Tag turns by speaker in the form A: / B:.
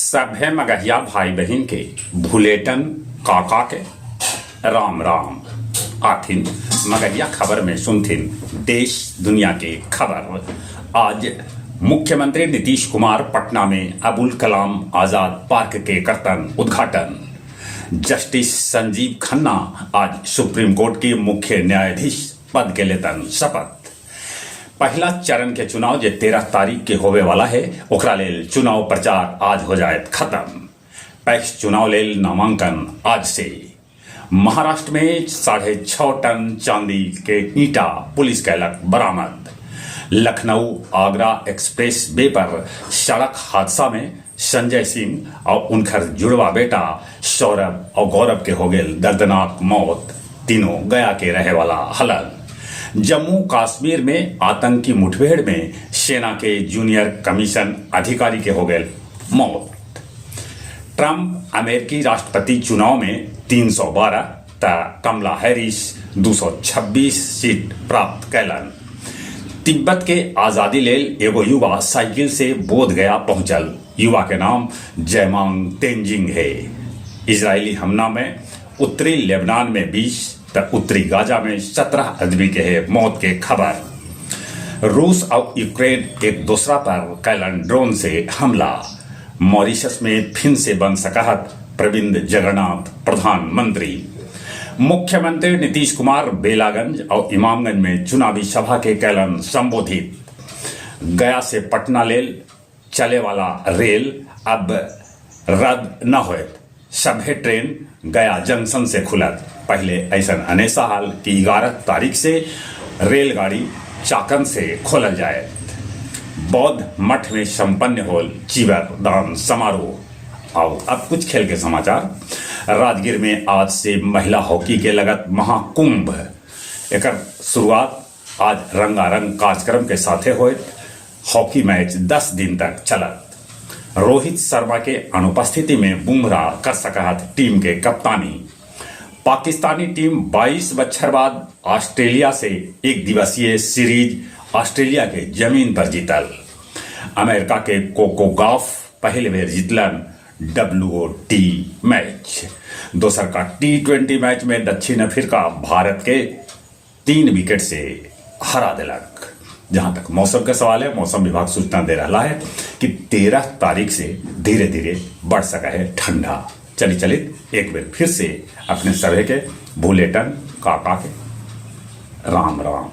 A: सभे मगहिया भाई बहिन के भुलेटन काका के राम राम। आथिन मगहिया खबर में सुनथिन देश दुनिया के खबर। आज मुख्यमंत्री नीतीश कुमार पटना में अबुल कलाम आजाद पार्क के करतन उद्घाटन। जस्टिस संजीव खन्ना आज सुप्रीम कोर्ट के मुख्य न्यायाधीश पद के लेतन शपथ। पहला चरण के चुनाव जे 13 तारीख के होवे वाला है, ओकरा लेल चुनाव प्रचार आज हो जायत खत्म। पैक्स चुनाव लेल नामांकन आज से। महाराष्ट्र में 6.5 टन चांदी के ईंटा पुलिस कैलक बरामद। लखनऊ आगरा एक्सप्रेस वे पर सड़क हादसा में संजय सिंह और उनकर जुड़वा बेटा सौरभ और गौरव के हो गेल दर्दनाक मौत। तीनों गया के रहे वाला हलन। जम्मू कश्मीर में आतंकी मुठभेड़ में सेना के जूनियर कमीशन अधिकारी के हो गए मौत। ट्रंप अमेरिकी राष्ट्रपति चुनाव में 312 त कमला हैरिस 226 सीट प्राप्त कैलन। तिब्बत के आजादी लेल एगो युवा साइकिल से बोध गया पहुंचल। युवा के नाम जयमांग तेंजिंग है। इजरायली हमला में उत्तरी लेबनान में 20 त उत्तरी गाजा में 17 आदमी के है मौत के खबर। रूस और यूक्रेन एक दूसरा पर कैलन ड्रोन से हमला। मॉरिशस में फिन से बन सकहत प्रविंद जगन्नाथ प्रधानमंत्री। मुख्यमंत्री नीतीश कुमार बेलागंज और इमामगंज में चुनावी सभा के कैलन संबोधित। गया से पटना लेल चले वाला रेल अब रद्द न होयत। सभे ट्रेन गया जंक्शन से खुलत। पहले ऐसा अनेसा हाल कि 11 तारीख से रेलगाड़ी चाकन से खोलल जाए। बौद्ध मठ में संपन्न होल चीवर दान समारोह। आओ अब कुछ खेल के समाचार। राजगीर में आज से महिला हॉकी के लगत महाकुंभ। एकर शुरुआत आज रंगारंग कार्यक्रम के साथे होत। हॉकी मैच 10 दिन तक चलत। रोहित शर्मा के अनुपस्थिति में बुमराह कर सकत टीम के कप्तानी। पाकिस्तानी टीम 22 बच्छर बाद ऑस्ट्रेलिया से एक दिवसीय सीरीज ऑस्ट्रेलिया के जमीन पर जीतल। अमेरिका के कोको गॉफ पहले बेर जीतलन डब्ल्यू मैच। दोसर का टी20 मैच में दक्षिण अफ्रीका भारत के 3 विकेट से हरा दिलक। जहां तक मौसम का सवाल है, मौसम विभाग सूचना दे रहा है कि 13 तारीख से धीरे धीरे बढ़ सका है ठंडा। चली चली एक बार फिर से अपने सभी के भूलेटन काका के राम राम।